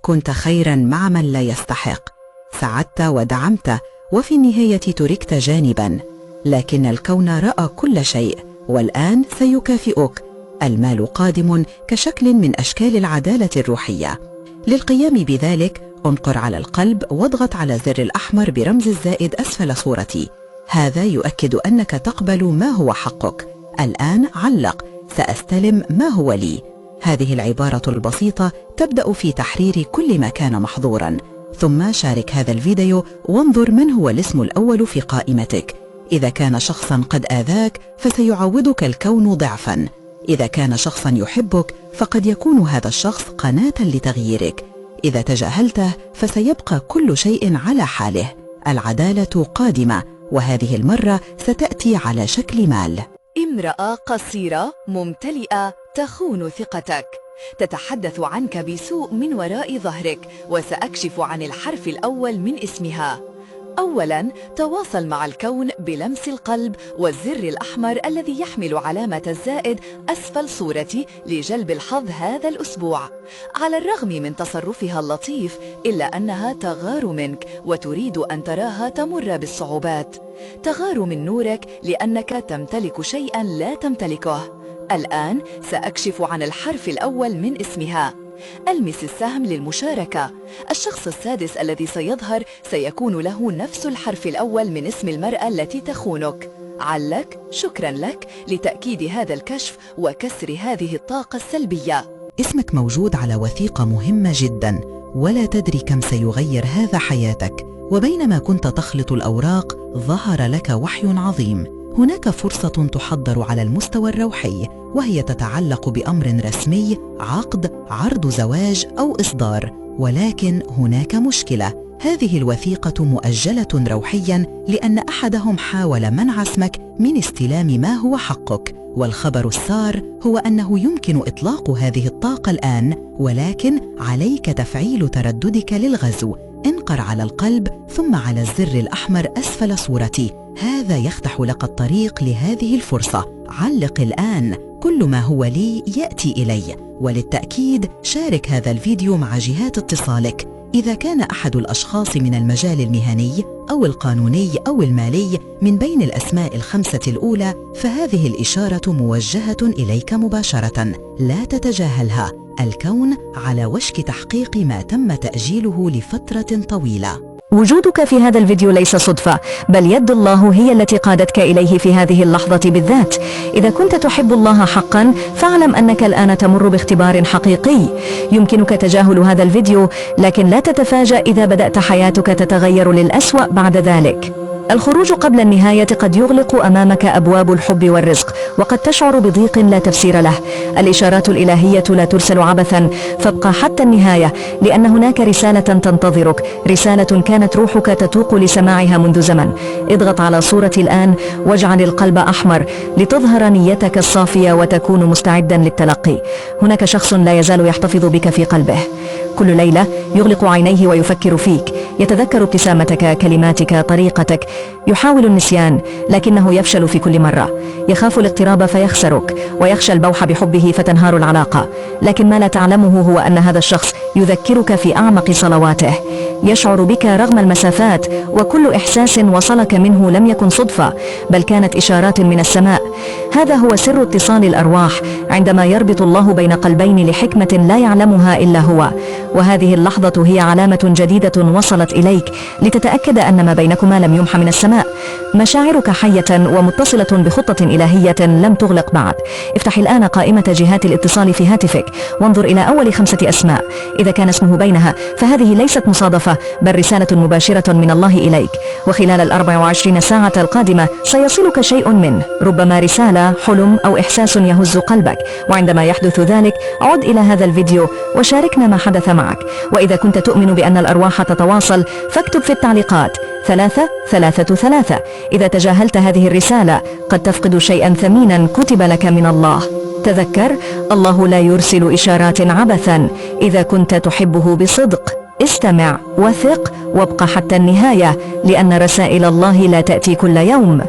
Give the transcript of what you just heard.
كنت خيرا مع من لا يستحق، ساعدت ودعمت، وفي النهاية تركت جانبا، لكن الكون رأى كل شيء والآن سيكافئك. المال قادم كشكل من أشكال العدالة الروحية. للقيام بذلك انقر على القلب واضغط على زر الأحمر برمز الزائد أسفل صورتي. هذا يؤكد أنك تقبل ما هو حقك. الآن علق: سأستلم ما هو لي. هذه العبارة البسيطة تبدأ في تحرير كل ما كان محظورا. ثم شارك هذا الفيديو وانظر من هو الاسم الأول في قائمتك. إذا كان شخصا قد آذاك فسيعوضك الكون ضعفا. إذا كان شخصا يحبك فقد يكون هذا الشخص قناة لتغييرك. إذا تجاهلته فسيبقى كل شيء على حاله. العدالة قادمة، وهذه المرة ستأتي على شكل مال. امرأة قصيرة ممتلئة تخون ثقتك، تتحدث عنك بسوء من وراء ظهرك، وسأكشف عن الحرف الأول من اسمها. أولاً، تواصل مع الكون بلمس القلب والزر الأحمر الذي يحمل علامة الزائد أسفل صورتي لجلب الحظ هذا الأسبوع. على الرغم من تصرفها اللطيف إلا أنها تغار منك وتريد أن تراها تمر بالصعوبات. تغار من نورك لأنك تمتلك شيئاً لا تمتلكه. الآن سأكشف عن الحرف الأول من اسمها. ألمس السهم للمشاركة. الشخص السادس الذي سيظهر سيكون له نفس الحرف الأول من اسم المرأة التي تخونك. علق: شكرا لك لتأكيد هذا الكشف وكسر هذه الطاقة السلبية. اسمك موجود على وثيقة مهمة جدا، ولا تدري كم سيغير هذا حياتك. وبينما كنت تخلط الأوراق ظهر لك وحي عظيم. هناك فرصة تحضر على المستوى الروحي، وهي تتعلق بأمر رسمي، عقد، عرض زواج أو إصدار. ولكن هناك مشكلة: هذه الوثيقة مؤجلة روحيا لأن أحدهم حاول منع اسمك من استلام ما هو حقك. والخبر السار هو أنه يمكن إطلاق هذه الطاقة الآن، ولكن عليك تفعيل ترددك للغزو. انقر على القلب ثم على الزر الأحمر أسفل صورتي. هذا يفتح لك الطريق لهذه الفرصة. علق الآن. كل ما هو لي يأتي إلي. وللتأكيد شارك هذا الفيديو مع جهات اتصالك. إذا كان أحد الأشخاص من المجال المهني أو القانوني أو المالي من بين الأسماء الخمسة الأولى فهذه الإشارة موجهة إليك مباشرة. لا تتجاهلها. الكون على وشك تحقيق ما تم تأجيله لفترة طويلة. وجودك في هذا الفيديو ليس صدفة، بل يد الله هي التي قادتك إليه في هذه اللحظة بالذات. إذا كنت تحب الله حقا فاعلم أنك الآن تمر باختبار حقيقي. يمكنك تجاهل هذا الفيديو، لكن لا تتفاجأ إذا بدأت حياتك تتغير للأسوأ بعد ذلك. الخروج قبل النهاية قد يغلق أمامك أبواب الحب والرزق، وقد تشعر بضيق لا تفسير له. الإشارات الإلهية لا ترسل عبثا، فابقى حتى النهاية، لأن هناك رسالة تنتظرك، رسالة كانت روحك تتوق لسماعها منذ زمن. اضغط على صورتي الآن واجعل القلب أحمر لتظهر نيتك الصافية وتكون مستعدا للتلقي. هناك شخص لا يزال يحتفظ بك في قلبه. كل ليلة يغلق عينيه ويفكر فيك، يتذكر ابتسامتك، كلماتك، طريقتك. يحاول النسيان لكنه يفشل في كل مرة. يخاف الاقتراب فيخسرك، ويخشى البوح بحبه فتنهار العلاقة. لكن ما لا تعلمه هو أن هذا الشخص يذكرك في أعمق صلواته. يشعر بك رغم المسافات، وكل إحساس وصلك منه لم يكن صدفة، بل كانت إشارات من السماء. هذا هو سر اتصال الأرواح، عندما يربط الله بين قلبين لحكمة لا يعلمها إلا هو. وهذه اللحظة هي علامة جديدة وصلت إليك لتتأكد أن ما بينكما لم يمحى من السماء. مشاعرك حية ومتصلة بخطة إلهية لم تغلق بعد. افتح الآن قائمة جهات الاتصال في هاتفك وانظر إلى أول 5 أسماء. إذا كان اسمه بينها فهذه ليست مصادفة، بل رسالة مباشرة من الله إليك. وخلال 24 ساعة القادمة سيصلك شيء منه، ربما رسالة، حلم أو إحساس يهز قلبك. وعندما يحدث ذلك عد إلى هذا الفيديو وشاركنا ما حدث معك. وإذا كنت تؤمن بأن الأرواح تتواصل فاكتب في التعليقات 3 3 3. إذا تجاهلت هذه الرسالة قد تفقد شيئا ثمينا كتب لك من الله. تذكر، الله لا يرسل إشارات عبثا. إذا كنت تحبه بصدق استمع، وثق، وابق حتى النهاية، لأن رسائل الله لا تأتي كل يوم،